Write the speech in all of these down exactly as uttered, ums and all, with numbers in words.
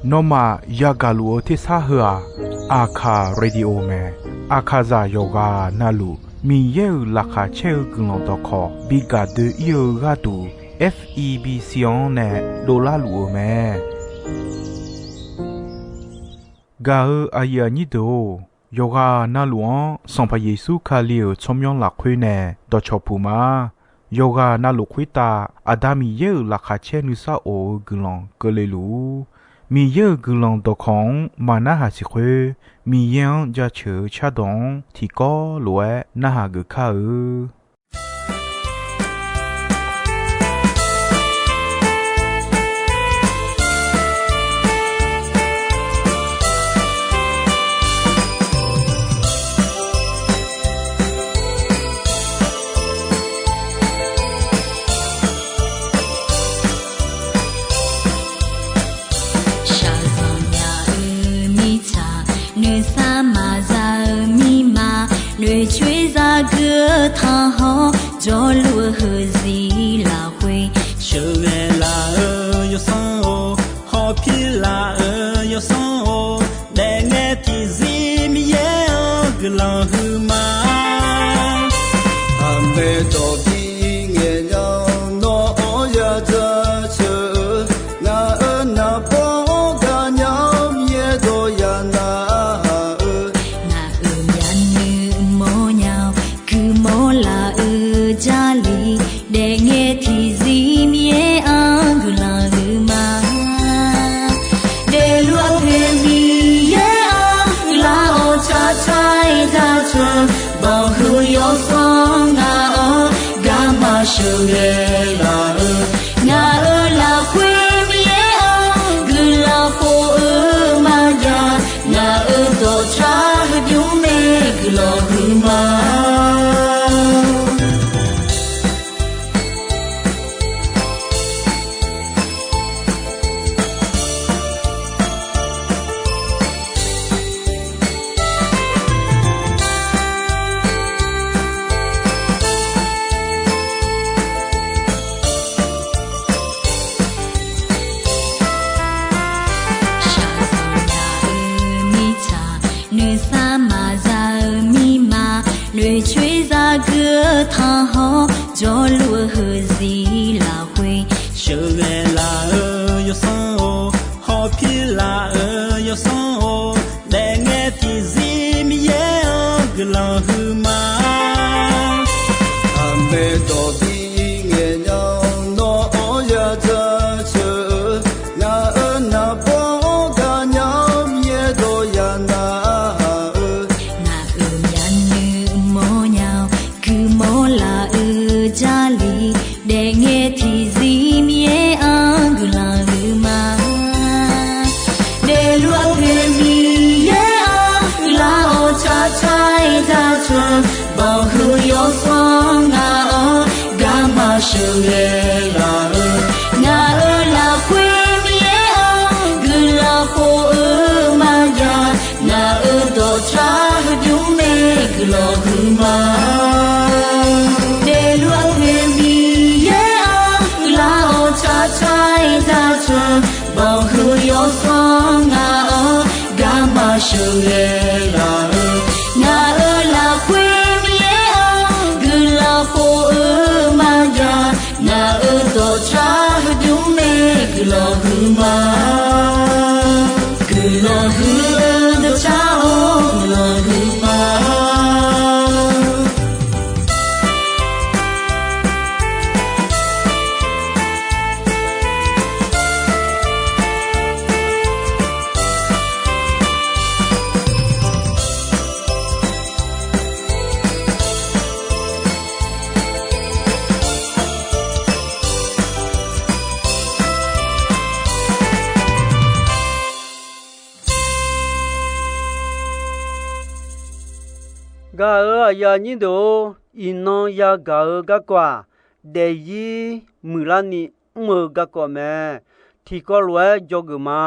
Nawmaf yagaq luf-eu tersar heu-aq, Aqkaq Radio mae. Aqkaqzaq yawqghaq navluf Miqyaer-euq laqkhaq caer-eu guiqlanq dawqkawq bi gaq doe-ir-eu gharduq, F E B C-anr nae dovlar luf-eu mae. Gaq-eu aqyuif aqnyir deuq-or, yawqghaq navluf-anr Sanqpaq Yeqsur Kali-euq tsawrmyanr lafkhoer nae dawqcawq puq ma. Yawqghaq navluf khoertav Aqda Miqyaer-euq laqkhaq caer nuisar of-eu guiqlanq keuvle luf-ur. Miqyaer-euq guiqlanq dawqkawq-anr maqnarhaq siq khoer, Miqyaer-anr jaceuq-eu cardawq-anr tiqkawv lof-aer narhaq geuf kar-eu. Shaqzanq nya-eu mirtsaq, noeqsar maqza-eu mirma, noeqcoer zagui-eu tanqhawr, jawrluf-eu heuzir lafkhoer, sheuqghae laf-eu yawsanr-or, hawpir laf-eu yawsanr-or, daefngae tiqzir Miqyaer-anr guiqlanq huiqma. Aqmaeq dawq bi ngaeq nya-awr nawr-anr ya jaceuq-eu, ngaq-euq naqbawr-anr gaqnya-awr Miqyaer dawq ya narhaq-eu, ngaq-euq myavnuiv mawrnya-awr guimawr laf-eu Jarlif, daefngae tiqzir Miqyaer-anr guiqlanq huiqma. Daefluf-eu poeq Miqyaer-anr guiqlanq-awr tsaqtsaq-aer jaceuq, banqhuiq yawsanr ngaq-anr garma sheuqghae laf-eu, ngaq-euq lafkhoer Miqyaer-anr guiqlanq khof-eu maqjav, ngaq-euq dawqtsaq heubymr mae guiqlanq huiqma. Shaqzanq nya-eu mirtsaq, noeqsar maqza-eu mirma, noeqcoer zagui-eu tanqhawr, jawrluf-eu heuzir lafkhoer, sheuqghae laf-eu yawsanr-or, hawpir laf-eu yawsanr-or, daefngae tiqzir Miqyaer-anr guiqlanq huiqma. Aqmaeq dawq bi ngaeq nya-awr nawr-anr ya jaceuq-eu, ngaq-euq naqbawr-anr gaqnya-awr Miqyaer dawq ya narhaq-eu, ngaq-euq myavnuiv mawrnya-awr guimawr laf-eu Jarlif, daefngae tiqzir Miqyaer-anr guiqlanq huiqma. Daefluf-eu poeq Miqyaer-anr guiqlanq-awr tsaqtsaq-aer jaceuq, banqhuiq yawsanr ngaq-anr garma sheuqghae laf-eu, ngaq-euq lafkhoer Miqyaer-anr guiqlanq khof-eu maqjav, ngaq-euq dawqtsaq heubymr mae guiqlanq huiqma. Daefluf-eu poeq Miqyaer-anr guiqlanq-awr tsaqtsaq-aer jaceuq, banqhuiq yawsanr ngaq-anr garma sheuqghae laf-eu, ngaq-euq lafkhoer Miqyaer-anr guiqlanq khof-eu maqjav, ngaq-euq dawqtsaq heubymr mae guiqlanq huiqma. Guiqlanq huiq-eu dawqtsaq-or guiqlanq huiqma. Gaq-euq aqyuif aqnyir deuq-or, iqnan yagaq-eu garkawv-aq, daefzir muiqlarni mr-eu garkawv mae. Tiqkawv lof-aer dzawgeuf ma.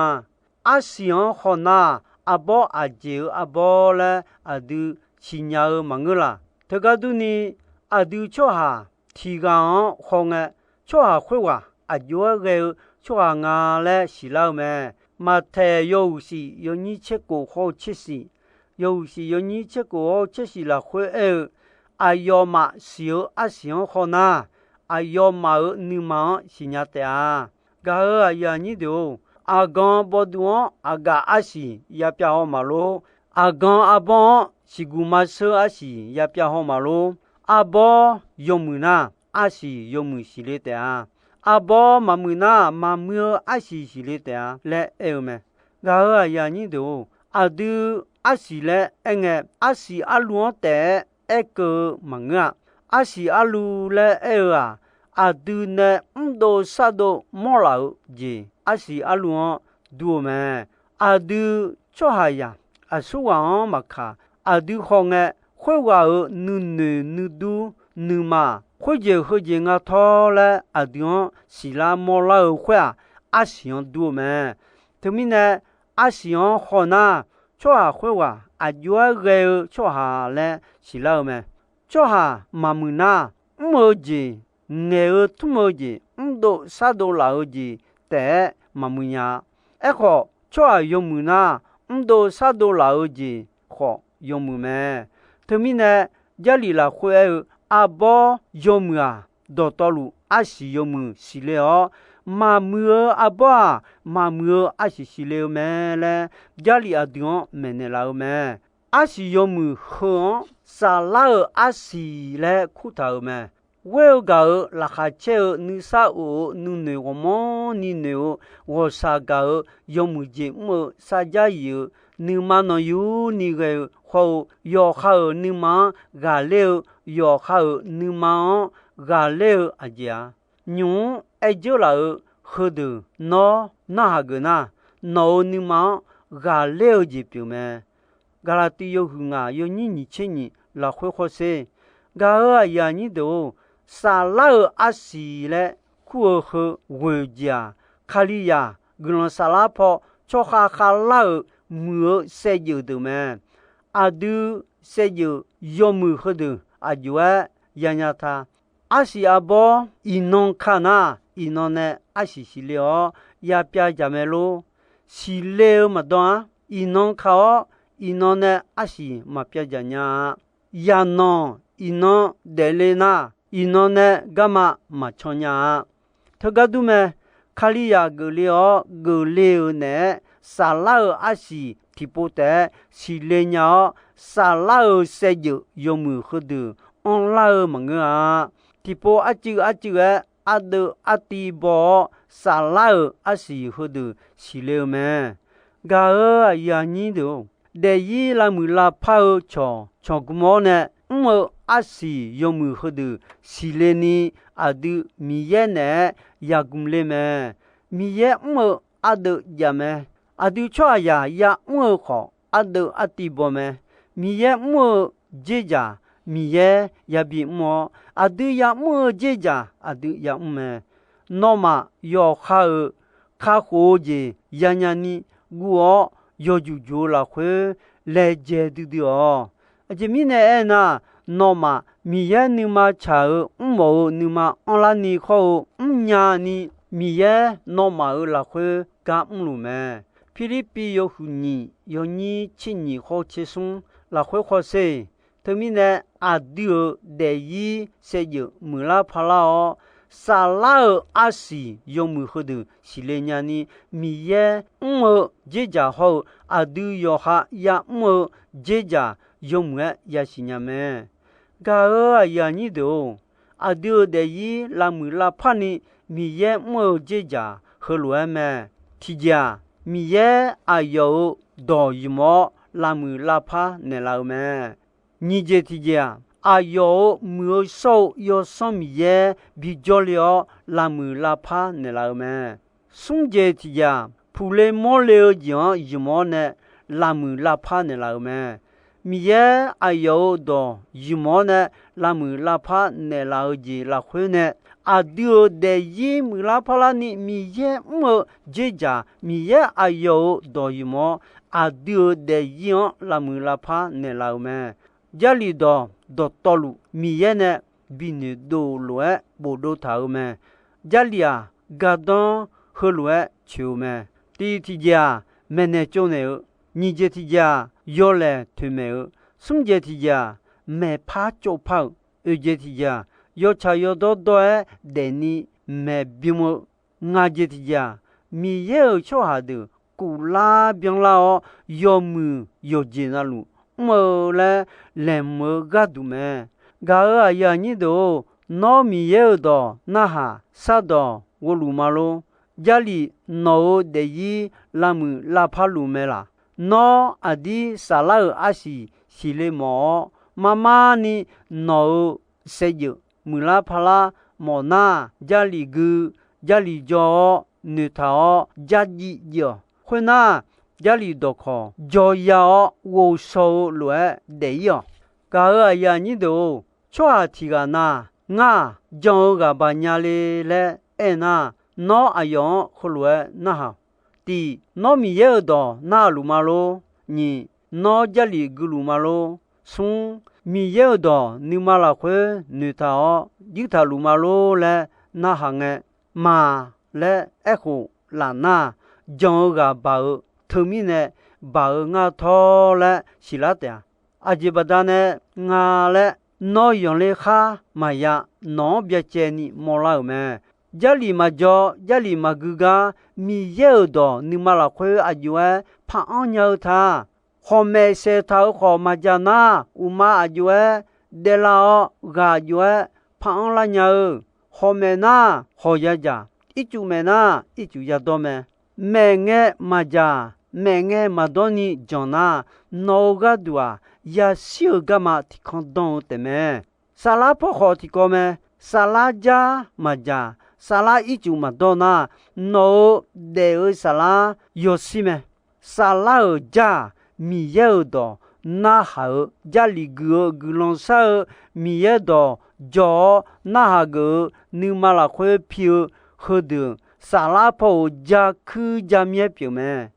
Arsiq-anr hawnar-aq, arbawr aqjeq-euq arbawr laer aqdui siqnya-eu maqngeur laq. Teugar durni, aqdui tsawrhaq tiq ghaq-anr hawngae, tsawrhaq khoerghaq aqjox-aer ghae-eu tsawrhaq nga laer siqlar-eu mae. Maqtaeq yawhuiq shif yawnyir tser kof hawr-eu tser shif, yawhuiq shif yawnyir tser kof hawr-eu tser shif lafkhoer aer-eu, aqyawfmaf siq-eu arsiq-anr haw nar, aqyawfmaf-euq nuima-anr siqnya taef-a. Gaq-euq aqyuif aqnyir deuq-or, aqgan bawduv-anr aqgaf arsiq yapyav haw maqlor. Aqgan arbawr-anr siqguq maqsheur arsiq yapyav haw maqlor. Arbawr yawmuiq nar, arsiq yawmuiq siqle taef-a. Arbawr maqmuiq nar, maqmuiq-eu arsiq siqle taef-a laer aer-eu mae. Gaq-euq aqyuif aqnyir deuq-or, aqdui arsiq laer aerngae, arsiq arluv-anr taef-aer aerkeuv-eu maqngeur-a. Arsiq arluv laer aer-eu-aq, aqdui nae mrdov shardov mawrlaf-eu jeq arsiq arluv-anr dur-eu mae. Aqdui tsawrhaqzaq aqsurghaq-anr maqkaq, aqdui hawngae, khoerghaq-euq nuinoeq nuidur nuima khoerjeq heujeq nga tawr laer aqdui-anr siqlar mawrlar-eu khoer-aq, arsiq-anr dur-eu mae. Teumirnae, arsiq-anr haw nar, tsawrhaq khoerghaq aqjox-aer ghae-eu tsawrhaq laer siqlar-eu mae. Tsawrhaq maqmuiq nar, mr-eu jeq, ngaeq-eu tmr-eu jeq, mrdov shardov laf-eu jeq taef-aer maqmuiq nya-a. Aerkhawf, tsawrhaq yawmuiq nar, mrdov shardov laf-eu jeq khawf yawmuiq mae. Teumirnae, Jarlif lafkhoer aer-eu, arbawr yawmuiq-aq, dawqtawvluf arsiq yawmuiq siqle-awr, maqmuiq-eu arbawr-aq, maqmuiq-eu arsiq siqle-eu mae laer, Jarlif aqdui-anr maeqnaeq laf-eu mae. Arsiq yawmuiq heu-anr saflar-euq arsiq laer kurtaq-euq mae. Ghoer-eu gaq-euq laqkhaq caer-eu nuisar of-eu nuinoeq ghawqmanrni noeq-eu ghawqshaq gaq-euq yawmuiq jeq mr-eu sarjax yif-eu nuima nanqyurni ghae-eu hawr-eu yawqha-euq nuima-anr ghaqler-eu yawqha-euq nuima-anr ghaqler-eu aqjeq-a. Nymq-mr aer dzeur laf-eu heudeuq nawr narhaq geuf nar, nawq-euq nuima-anr ghaqler-eu jeq pyeuf mae. Gaqlaqtiv yawhuiq ngaq yawnyir nyiq tser nyiq lafkhoer hawsher. Gaq-euq aqyuif aqnyir deuq-or, saflar-euq arsiq laer kur-eu heu ghoeq jeq-aq, Kalizaq guiqlanq saflar paw tsawrkhav khavlar-euq muiq-eu saevdzeuf deuq mae. Aqdui saevdzeuf yawmuiq heudeuq aqjox-aer yanya ta. Arsiq arbawr iqnan ka nar, iqnan nae arsiq siqle-awr yapyav jaq mae lor. Siqle-eu maqdan-ar, iqnan ka-awr iqnan nae arsiq maqpyav jaq nya-a. Yaqnanq iqnan daefle nar, iqnan nae garma maqcan nya-a. Teugar dur mae. Kalizaq geufle-awr geufle-euq naeq-aer saflar-euq arsiq tiqpov taef-aer siqle nya-awr, saflar-euq saevdzeuf yawmuiq heudeuq anrlar-eu maqngeur-a. Tiqpov arcuiv arcuiv-aer ardeuv artiv baw-awr saflar-euq arsiq heudeuq siqle-eu mae. Gaq-euq aqyuif aqnyir deuq-or, daefzir lavmuiq lavpar-eu cawq cawqgmr-awr nae mr-eu arsiq yawmuiq heudeuq siqle ni, aqdui Miqyaer naeq-aer yagmq le mae. Miqyaer mr-eu ardeuv jaf mae. Aqdui tsawrhaqzaq yamr-eu khawf, ardeuv artiv baw mae. Miqyaer mr-eu dzerdzaq, Miqyaer yabi mr-awr, aqdui yamr-eu dzerdzaq aqdui yamr mae. Nawmaf yawqha-euq kakhof-eu jeq yanya ni guv-awr, yawjuq juq-eu lafkhoer laejae duidui-awq. Aqjeq mirnae aernar, nawmaf Miqyaer nuima tsaq-euq mrmawf-eu nuima anrlar ni hawr-eu mrnya ni, Miqyaer nawmaf-euq lafkhoer gar mrluf mae. Pirlirpiv yawhuiq nyiq yawnyir tser nyiq hawr tser smr lafkhoer hawsher. Teumirnae, aqdui-euq daefzir saevdzeuf muiqlar parlar-awr, saflar-euq arsiq yawmuiq heudeuq siqle nya ni, Miqyaer mr-eu dzerdzaq hawr-eu aqdui yawqha yamr-eu dzerdzaq yawmuiq-aer yasiq nya mae. Gaq-euq aqyuif aqnyir deuq-or, aqdui-euq daefzir lavmuiq lavpar ni Miqyaer mr-eu dzerdzaq heulof-aer mae. Tiqjeq-aq, Miqyaer aqyawf-euq dawq ymq-awr lavmuiq lavpar naeqlaf-eu mae. Nyiq jeq tiqjeq-aq, aqyawf-euq muiq-eu shawr-eu Yawsanr Miqyaer bijawr le-awr lavmuiq lavpar naeqlaf-eu mae. Smr jeq tiqjeq-aq, puqle mawrle-eu jeq-anr ymq-awr nae lavmuiq lavpar naeqlaf-eu mae. Miqyaer aqyawf-euq dawq ymq-awr nae lavmuiq lavpar naeqlaf-eu jeq lafkhoer nae, aqdui-euq daefzir muiqlar parlar ni Miqyaer mr-eu dzerdzaq, Miqyaer aqyawf-euq dawq ymq-awr, aqdui-euq daefzir-anr lavmuiq lavpar naeqlaf-eu mae. Jarlif dawq dawqtawvluf Miqyaer nae binoeq dov lof-aer bofdov taq-euq mae. Jarlif-aq, gardanr heulof-aer coeq-eu mae. Tiq tiqjeq-aq, maeqnaeq tsovnaeq-eu, nyiq jeq tiqjeq-aq, yawlaeq toeqmaeq-eu, smr jeq tiqjeq-aq, maeqpar tsovpar-euq, oeq jeq tiqjeq-aq, yawtsaq yawdawr dawr-aer daefni maeqbym-eu, ngaq jeq tiqjeq-aq, Miqyaer-euq tsawrhaq deuq kuflar byanlar-awr, yawmuiq yawqjeq navluf mr-eu laer laeqhmq-eu gharduq mae. Gaq-euq aqyuif aqnyir deuq-or, nawr Miqyaer-euq dawq narhaq shardawq ghovluf ma lor. Jarlif nawq-euq daefzir lavmuiq lavpar luf mae laq. Nawr aqdir saflar-euq arsiq siqle mawf-awr, marmarni nawq-euq saevdzeuf muiqlar parlar mawf nar, Jarlif gui, Jarlif jaw-awr noeqtaq-awr, Jarlif jiv-awq. Khoernar, Jarlif dawqkawq jawrya-awr ghovshaw-eu lof-aer daef-ir-awq. Gaq-euq aqyuif aqnyir deuq-or, tsawrhaq tiq ghaq na, ngar-aq, jan-eu ghaq baq nya le laer aer nar, nawr aqyawf-anr heulof-aer narhaq-awq. Tiq, nawr Miqyaer-euq dawq narhaq luf ma lor. Nyiq, nawr Jarlif gui luf ma lor. Smr, Miqyaer-euq dawq nuima lafkhoer noeqtaq-awr juirtaq luf ma lor laer narhaq ngae, maq laer aerkhof laf nar, jan-eu ghaq baq-eu teumirnae baq-eu ngar tawr laer siqlar taef-a. Aqjeq baqdanae nga laer, nawr yanqler khar maqya, nawq-anr byacaevni mawrlar-euq mae. Jarlif maqjaw, Jarlif maqgui gar, Miqyaer-euq dawq nuima lafkhoer aqjox-aer par-anr nya-eu ta. Khawqmaeq saeqtaq-euq khawf maqjaq nar, uqma aqjox-aer daevlar-awr, ghaq aqjox-aer par-anr lar nya-eu. Khawqmaeq nar, khawq yadzaq, ircuf maeq nar, ircuf yadawr mae. Maeqngae maqjaq, maeqngae maqdawr ni janq nar, nawq-euq gharduq-aq, yashir-euq garma tiqkanr danr-eu taefmae. Saflar pawkhawf tiqkawv mae. Saflar jar maqjaq, saflar ircuf maqdawr nar, nawq-euq daef-eu saflar yawshir mae. Saflar-euq jar-aq, Miqyaer-euq dawq narhaq-eu, Jarlif gui-eu guiqlanq shar-eu, Miqyaer dawq jawr-awr narhaq geuf-eu, nuima lafkhoer pi-eu heudeuq, saflar paw-euq jar kuir jar myaer pyeuf mae.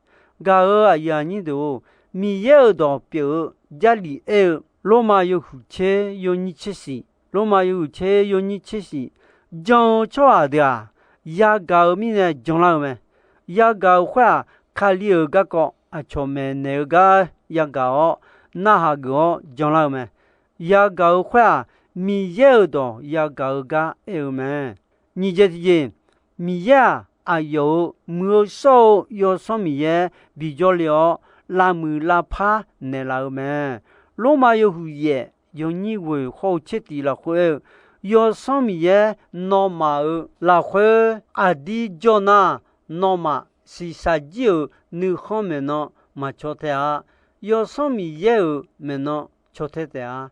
Gaq-euq aqyuif aqnyir deuq-or, Miqyaer-euq dawq pyeuf-eu Jarlif aer-eu, Lormav yawhuiq tser yawnyir tser shif, Lormav yawhuiq tser yawnyir tser shif, jan-eu tsawrhaq deuq-aq, yagaq-eu mirnae janlar-eu mae. Yagaq-euq khoer-aq, Kali-euq garkawv aqcawq maeqnaeq-eu gar yagaq-awr, narhaq geuf-awr janlar-eu mae. Yagaq-euq khoer-aq, Miqyaer-euq dawq yagaq-eu gar aer-eu mae. Nyiq jeq tiqjeq, Miqyaer-aq, aqyawf-euq muiq-eu shawr-eu Yawsanr Miqyaer bijawr le-awr, lavmuiq lavpar naeqlaf-eu mae. Lormav yawhuiq yaef yawnyir ghoeq khawr-eu tser tiq lafkhoer aer-eu, Yawsanr Miqyaer nawmaf-euq lafkhoer aqdir jawr nar, nawmaf shiqshaq jir-euq nuikhanr maeqnan maqcaw tae-a. Yawsanr Miqyaer-euq maeqnan caw tae taef-a.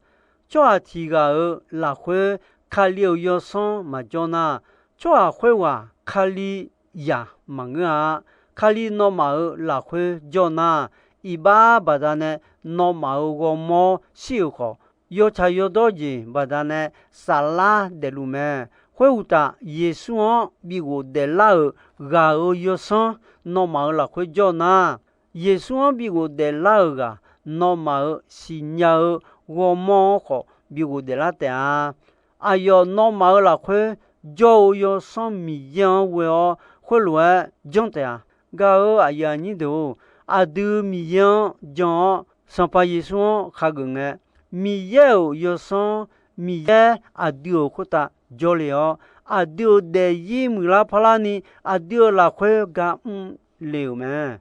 Tsawrhaq tiq ghaq-euq lafkhoer Kali-euq Yawsanr maqjawr nar, tsawrhaq khoerghaq Kalizaq maqngeur-a. Kali nawmaf-euq lafkhoer jawr nar, iqbax baqdanae nawmaf-euq ghawrmawr shir-euq khawf, yawtsaq yawdawr jeq baqdanae saflar daefluf mae. Khoeruqtaf, Yeqsur-anr bighof daeflar-euq ghaq-euq Yawsanr nawmaf-euq lafkhoer jawr nar, Yeqsur-anr bighof daeflar-euq ghaq, nawmaf-euq siqnya-eu ghawrmawr-anr khawf bighof daeflar taef-a. Aqyawf nawmaf-euq lafkhoer jawr-eu Yawsanr Miqyaer-anr ghoe-awr khoerlof-aer janr taef-a. Gaq-euq aqyuif aqnyir deuq-or, aqdui Miqyaer-anr jan-awr, Sanqpaq Yeqsur-anr khageuf ngae, Miqyaer-euq Yawsanr, Miqyaer aqdui-euq khoertav jawrle-awr, aqdui-euq daefzir muiqlar parlarni, aqdui-euq lafkhoer gar mrle-euq mae.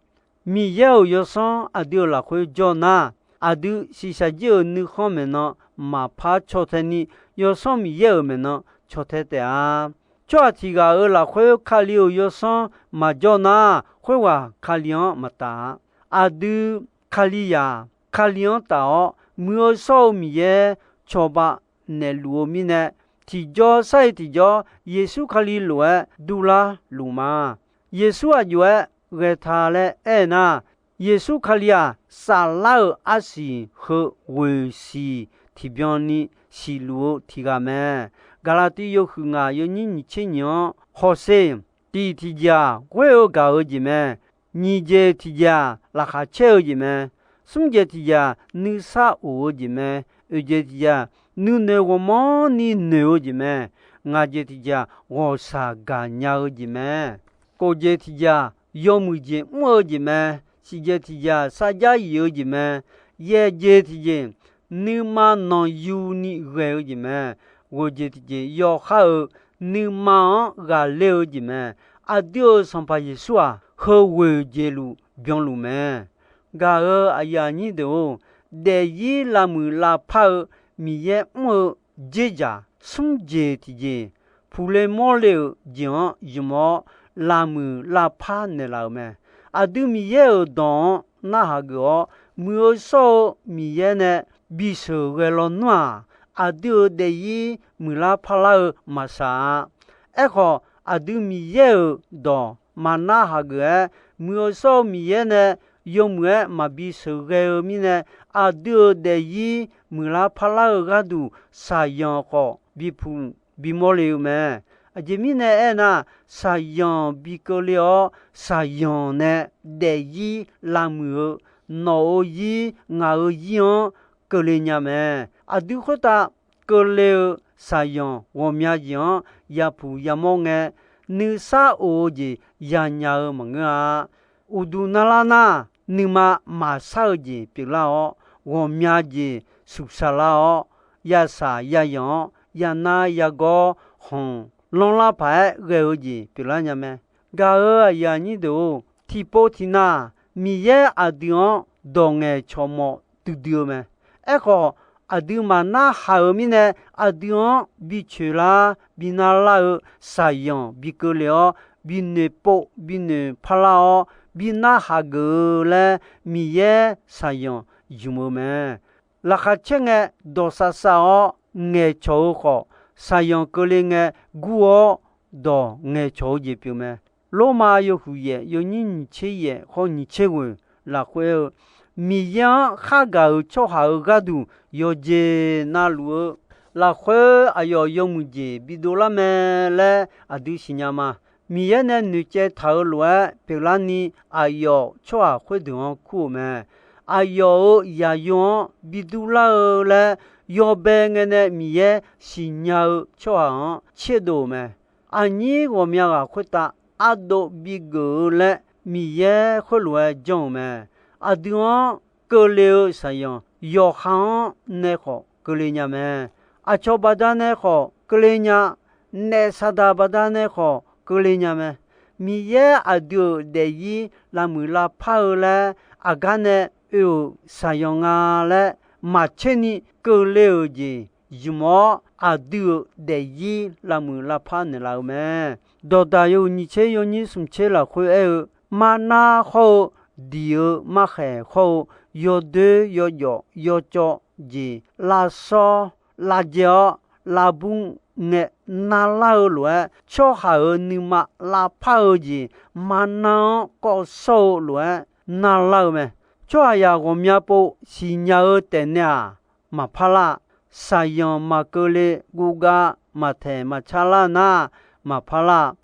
Miqyaer-euq Yawsanr aqdui-euq lafkhoer jawr nar, aqdui shiqshaq jir-euq nuikhanr maeqnan maqpar caw tae ni, Yawsanr Miqyaer-euq maeqnan caw tae taef-a. Tsawrhaq tiq ghaq-euq lafkhoer Kali-euq Yawsanr maqjawr nar, khoerghaq Kali-anr maqtaf-a. Aqdui Kalizaq, Kali-anr taf-awr, muiq-eu shawr-eu Miqyaer cawba naeqluf-eu mirnae, tiqjawr sar-iq tiqjawr Yeqsur Kali lof-aer durlar luf ma. Yeqsur aqjox-aer ghae ta laer aer nar, Yeqsur Kali-aq, saflar-euq arsiq heu ghoeq siq tiqbyan ni siqluf-eu tiq ghaq mae. Gaqlaqtiv yawhuiq ngaq yawnyir nyiq tser nyiq-anr hawsher, tiq tiqjeq-aq, ghoer-eu gaq-eu jeq mae. Nyiq jeq tiqjeq-aq, laqkhaq caer-eu jeq mae. Smr jeq tiqjeq-aq, nuisar of-eu jeq mae. Oeq jeq tiqjeq-aq, nuinoeq ghawqmanrni noeq-eu jeq mae. Ngaq jeq tiqjeq-aq, ghawqshaq gaqnya-eu jeq mae. Kov jeq tiqjeq-aq, yawmuiq jeq mr-eu jeq mae. Siq jeq tiqjeq-aq, sarjax yif-eu jeq mae. Yaer jeq tiqjeq, nuima nanqyuni ghae-eu jeq mae. Ghoeq jeq tiqjeq, yawqha-euq nuima-anr ghaqler-eu jeq mae. Aqdui-euq Sanqpaq Yeqsur-aq, heughoeq jeq luf byanluf mae. Gaq-euq aqyuif aqnyir deuq-or, daefzir lavmuiq lavpar-eu Miqyaer mr-eu dzerdzaq smr jeq tiqjeq, puqle mawrle-euq jeq-anr ymq-awr, lavmuiq lavpar naeqlaf-euq mae. Aqdui Miqyaer-euq dawq-anr narhaq geuf-awr, muiq-eu shawr-eu Miqyaer nae bisheuq ghae lawnmr-aq, aqdui-euq daefzir muiqlar parlar-eu maqsaq-a. Aerkhawf, aqdui Miqyaer-euq dawq maqnar hageuf-aer, muiq-eu shawr-eu Miqyaer nae yawmuiq-aer maqbi sheuqghae-eu mirnae, aqdui-euq daefzir muiqlar parlar-eu gharduq shaqzanq khawf bipuq bimawr le-eu mae. Aqjeq mirnae aernar, shaqzanq bi keuvle-awr, shaqzanq nae daefzir lavmuiq-eu, nawq-euq zir ngaq-euq zir-anr keuvle nya mae. Aqdui khoertav keuvle-eu shaqzanq ghawqmya jeq-anr yapuq yamawr ngae, nuisar of-eu jeq yanya-eu maqngeur-a. Uqduq narlar nar, nuima maqsar-eu jeq pyeuflar-awr, ghawqmya jeq suqsaq lar-awr, yasaq yazanq-awr, yanar yagawr khanq lanrlar paq-aer ghae-eu jeq pyeuflar nya mae. Gaq-euq aqyuif aqnyir deuq-or, tiqpov tiqnav Miqyaer aqdui-anr dawq ngaeqcawq mawf duidui-eu mae. Aerkhawf, aqdui maqnar haq-euq mirnae, aqdui-anr bicoeq lar bi narlar-eu shaqzanq bi keuvle-awr, binoeq pov binoeq parlar-awr, bi narhaq geuf-eu laer Miqyaer shaqzanq ymq-eu mae. Laqkhaq caer ngae dawqsav sav-awr ngaeqcawq-eu khawf, shaqzanq keuvle ngae gur-awr dawq ngaeqcawq-eu jeq pyeuf mae. Lormav yawhuiq yaef yawnyir nyiq tser yaef khawr nyiq tser ghoeq lafkhoer-eu, Miqyaer-anr khargaq-euq tsawrhaq-euq gharduq yawqjeq navluf-eu lafkhoer aqyawf yawmuiq jeq bidov lar mae laer aqdui siqnya ma. Miqyaer nae noeqcaev taq-euq lof-aer pyeuflarni, aqyawf tsawrhaq khoerdeuq-anr kur-euq mae. Aqyawf-euq zaqyo-anr bidur lar-eu laer yawbae ngae nae Miqyaer siqnya-eu tsawrhaq-anr tserdov-euq mae. Aqnyir ghawqmya ghaq khoertav ardov bigeuf-eu laer Miqyaer khoerlof-aer janr-euq mae. Aqdui-anr keuvle-eu shaqzanq yawqha-anr nae khawf keuvle nya mae. Aqcawq baqdanae khawf keuvle nya, naef saqdaq baqdanae khawf keuvle nya mae. Miqyaer aqdui-euq daefzir lavmuiq lavpar-eu laer aqgar nae oe-euq shaqzanq nga laer maqtser ni keuvle-euq jeq ymq-awr, aqdui-euq daefzir lavmuiq lavpar naeqlaf-eu mae. Dawqdaq yawhuiq nyiq tser yawnyir smq tser lafkhoer aer-eu, marnar hawr-eu, diq-eu markhaeq hawr-eu, yawdoer yawjawf yawcawv jeq lavshawr lavjae-awr lavbur ngae narlar-eu lof-aer, tsawrhaq-euq nuima lavpar-eu jeq marnar-anr kawv shawr-eu lof-aer narlar-eu mae. Tsawrhaqzaq ghawqmya pov siqnya-eu taef nae-aq, maqpar lar. Shaqzanq maqkeuvle guvgav maqtaeq maqcar lar nar, maqpar lar.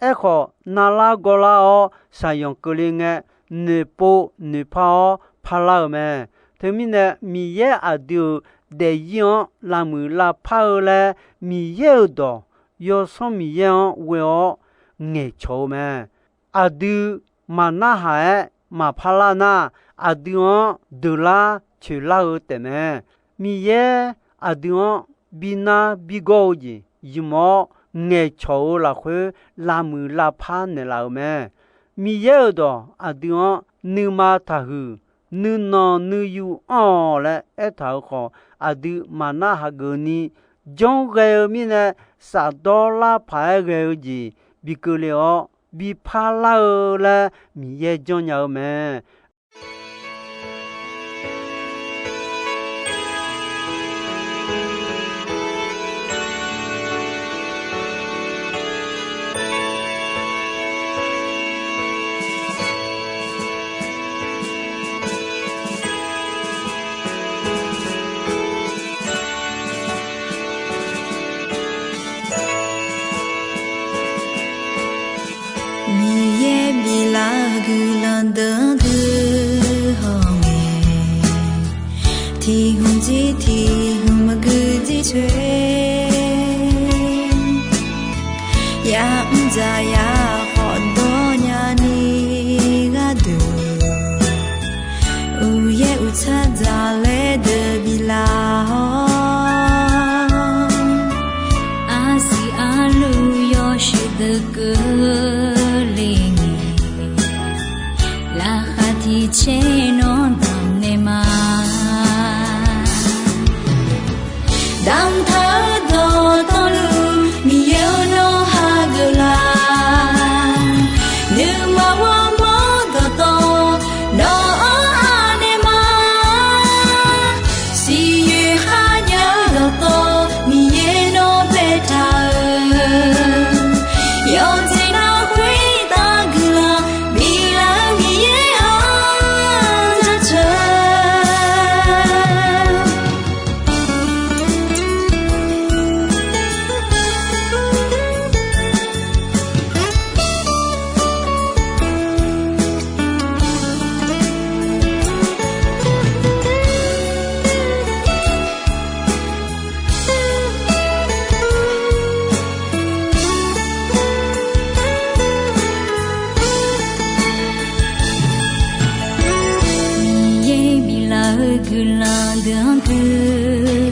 Aerkhawf, narlar gawrlar-awr shaqzanq keuvle ngae, noeqpov noeqpar-awr parlar-euq mae. Teumirnae, Miqyaer aqdui-euq daefzir-anr lavmuiq lavpar-eu laer Miqyaer-euq dawq, Yawsanr Miqyaer-anr ghoe-awr ngaeqcawq-eu mae. Aqdui maqnarhaq-aer maqpar lar nar, aqdui-anr deuqlar coeqlar-eu taefmae. Miqyaer aqdui-anr bi nar bi gawr-eu jeq ymq-awr, ngaeqcawq-eu lafkhoer lavmuiq lavpar naeqlaf-euq mae. Miqyaer-euq dawq aqdui-anr nuima taqhuiq, nuinanq nuiyu anr-awq laer aertaq-euq khawf, aqdui maqnar hageuf ni janr ghae-eu mirnae, shafdawr lar paq-aer ghae-eu jeq bi keuvle-awr, bi parlar-eu laer Miqyaer janrnya-eu mae. Miqyaer biflaf-eu guiqlanq deuq-anr dui hawngae, tiq hmq jir tiq hmq maqgui jir coer. Guiqlanq deuq-anr gui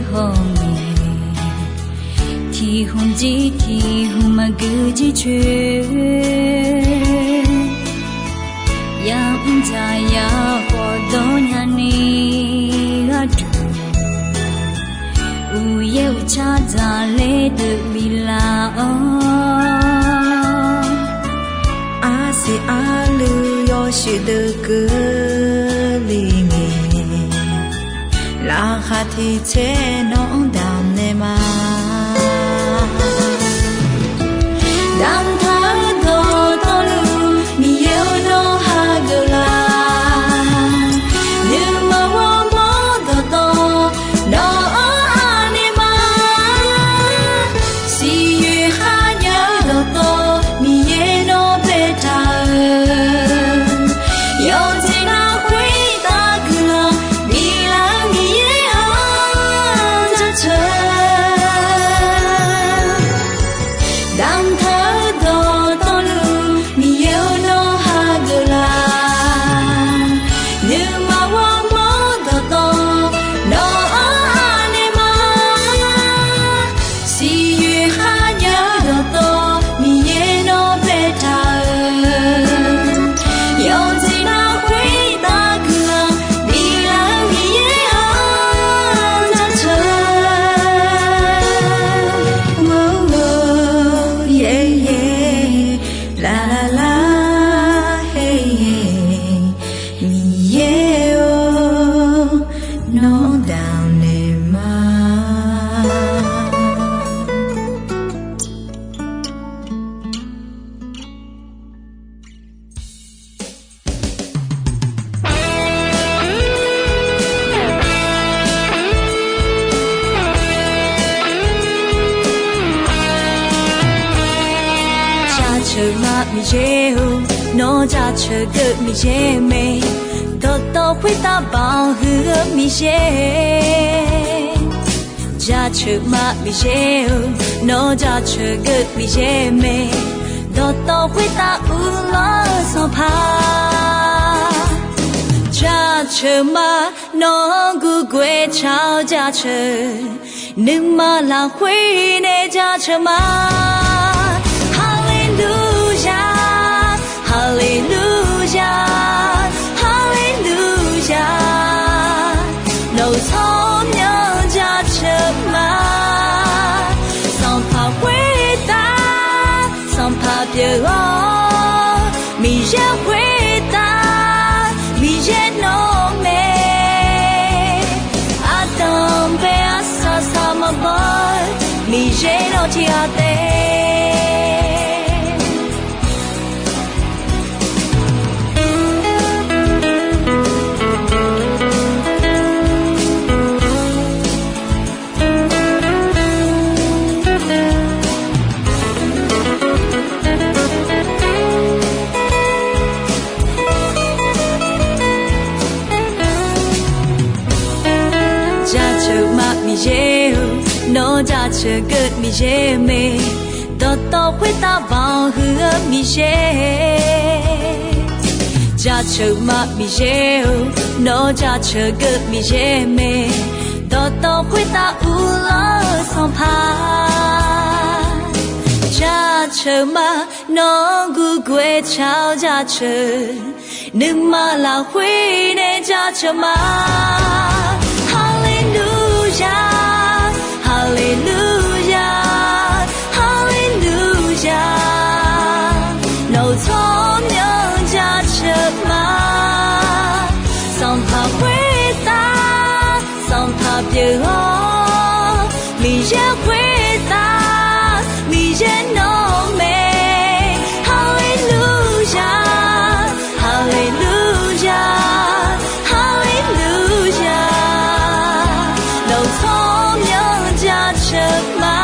hawq-eu, tiq hmq jir tiq hmq maqgui jir coer, yamr dzaq yar khawf dawr nyani gharduq, uqyaer uqcar dzaqler deuq biflaf-awr, arsiq arluiv yawshuif deuq keuvle ngae, laqkhaq tiq tser nawq-anr damqnaeq ma. Damqtaq-eu dawqtawvluf Miqyaer-or, nawr hageuf laf. Nuima ghawrmawr dawqtawv nawq-anr anaeq ma. Siqyoeq kharnya-eu dawqtawv Miqyaer nawr baetaq-eu, yawqjeq nar khoertav guiqlanq biflaf-eu Miqyaer-anr jaceuq. Damqtaq-eu dawqtawvluf Miqyaer-or, nawr hageuf laf. Nuima ghawrmawr dawqtawv nawq-anr anaeq ma. Siqyoeq kharnya-eu dawqtawv Miqyaer nawr baetaq-eu, yawqjeq nar khoertav guiqlanq biflaf-eu Miqyaer-anr jaceuq. Lar lar lar her, Miqyaer-or, nawr damqnaeq ma. Jaceuq ma Miqyaer-or, nawr jaceuq geuv Miqyaer mae, dawqtawv khoertav baoq huiq-eu Miqyaer. Jaceuq ma Miqyaer-or, nawr jaceuq geuv Miqyaer mae, dawqtawv khoertav uvlanr-eu Sanqpaq. Jaceuq ma nawq-anr gurgoer taq-awr jaceuq, nuima lafkhoer nae jaceuq ma. Haleluya, haleluya, haleluya. Nawq-euq tsawrmyanr jaceuq ma. Sanqpaq khoertav Sanqpaq pyeuf-awr, Miqyaer khoertav Miqyaer nawr mae. Ardanq bae arsaq saq maqbaw-eu Miqyaer nawr tiqghaq taef. Jaceuq ma Miqyaer-or, nawr jaceuq geuv Miqyaer mae, dawqtawv khoertav baoq huiq-eu Miqyaer. Jaceuq ma Miqyaer-or, nawr jaceuq geuv Miqyaer mae, dawqtawv khoertav uvlanr-eu Sanqpaq. Jaceuq ma nawq-anr gurgoer taq-awr jaceuq, nuima lafkhoer nae jaceuq ma. Haleluya, haleluya, haleluya. Nawq-euq tsawrmyanr jaceuq ma. Sanqpaq khoertav Sanqpaq pyeuf-awr, Miqyaer khoertav Miqyaer nawr mae. Haleluya, haleluya, haleluya. Nawq-euq tsawrmyanr jaceuq ma.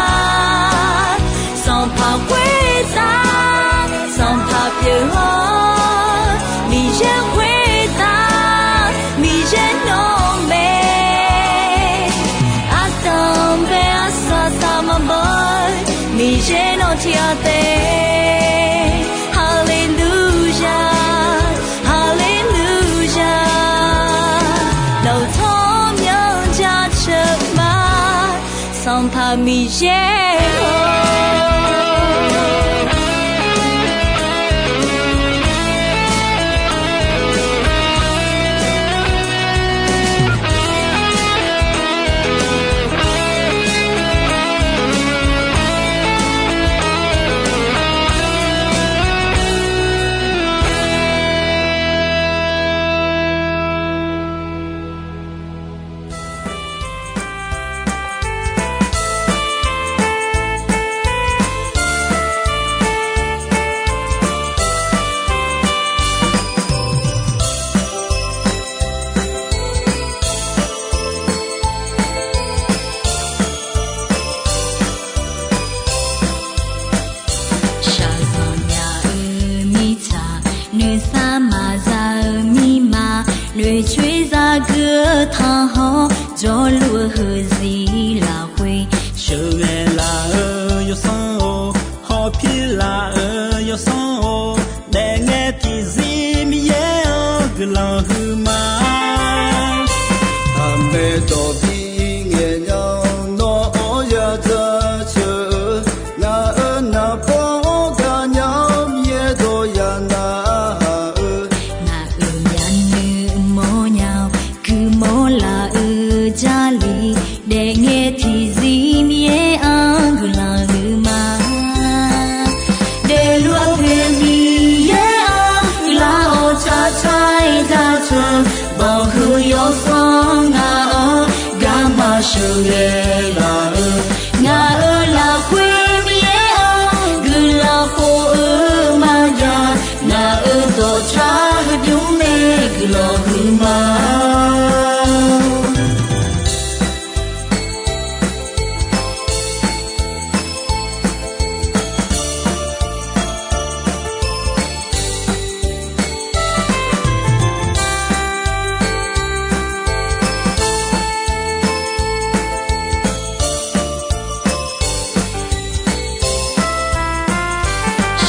Miqyaer-or. Shaqzanq nya-eu mirtsaq, nuisar maqza-eu mirma, noeqcoer zagui-eu tanqhawr, jawrluf-eu heuzir lafkhoer sheuqghae laf-eu yawsanr-or, hawpir laf-eu yawsanr-or, daefngae tiqzir Miqyaer-anr guiqlanq huiqma. Aqmaeq dawq bi ngaeq nya-awr nawr-anr yadzaq ceuq-eu, ngaq-euq naqbawr-anr gaqnya-awr Miqyaer dawq yanav-eu, ngaq-euq myavnuiv mawrnya-awr guiqmawr laf-eu Jarlif, daefngae tiqzir Miqyaer-anr guiqlanq huiqma. Daefluf-eu poeq Miqyaer-anr huiqlar-awr, tsaqtsaq-aer jaceuq banqhuiq yawsanr ngaq-anr garma sheuqghae laf-eu, ngaq-euq lafkhoer Miqyaer-anr guiqlanq khof-eu maqjav, ngaq-euq dawqtsav heudymr nae guiqlanq huiqma.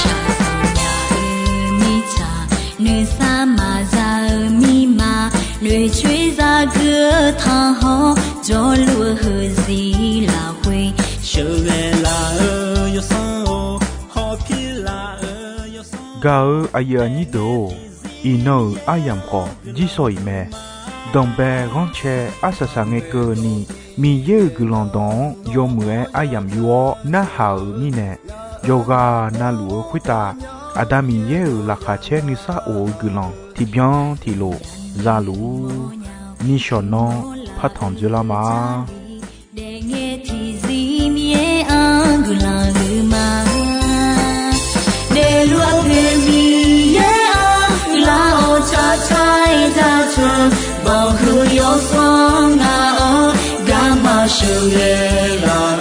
Shaqzanq nya-eu mirtsaq, nuisar maqza-eu mirma, noeqcoer zagui-eu tanqhawr, jawrluf-eu heuzir lafkhoer sheuqghae laf-eu yawsanr-or, hawpir laf-eu yawsanr. Gaq-eu aqyuif aqnyir deuq-or, iqnan-euq aryamq khawf jirsawq iq mae. Danqbae ghanrcae arsaq saq ngae keuvni, Miqyaer-euq guiqlanq dawq-anr yawmuiq-aer aryamq yur-awr narhaq-euq mirnae, yawqghaq navluf-eu khoertav Aqda Miqyaer-euq laqkhaq caer nuisar of-eu guiqlanq tiqbyan tiqlof za luf-ur. Nishawq nanr partanq dzoerlar ma. Daefngae tiqzir Miqyaer-anr guiqlanq huiqma. Daefluf-eu poeq Miqyaer-anr huiqlar-awr, tsaqtsaq-aer jaceuq banqhuiq yawsanr ngaq-anr garma sheuqghae laf